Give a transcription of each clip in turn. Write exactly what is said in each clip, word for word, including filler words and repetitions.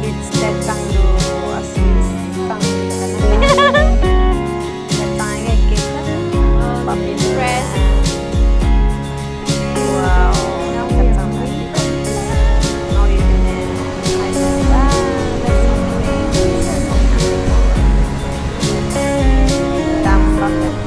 It's that tango, asis tango. That tango cake. Pumpkin fresh. Wow. Now you can, ah, that's so pretty. Damn, love that.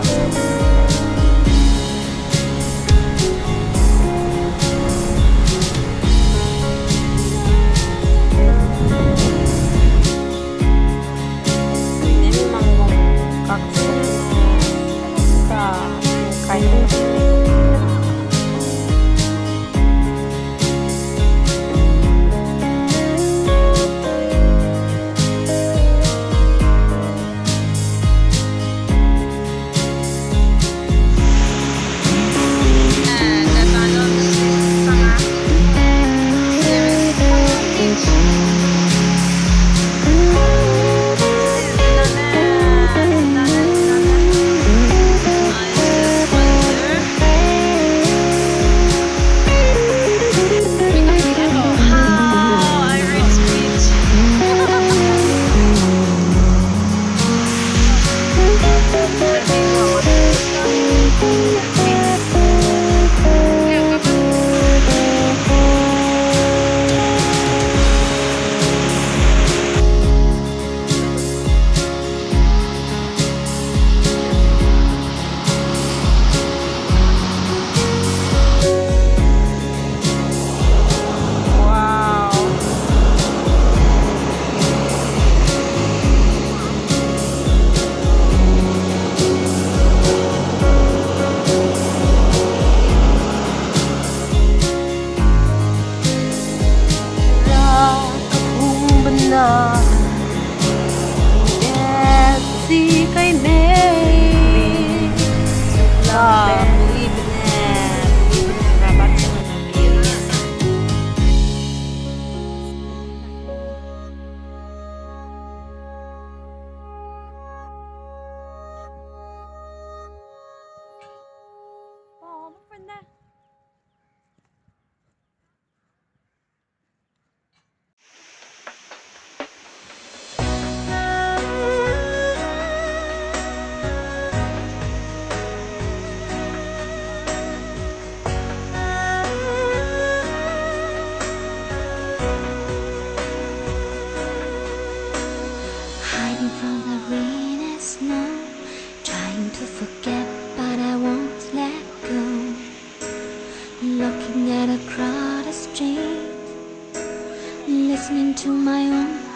Wow. Ra kahung bena, si kai mei. La, bui bene, bui bene, rabat. Hiding from the rain and snow, trying to forget, but I won't let go. Looking at a crowded street, listening to my own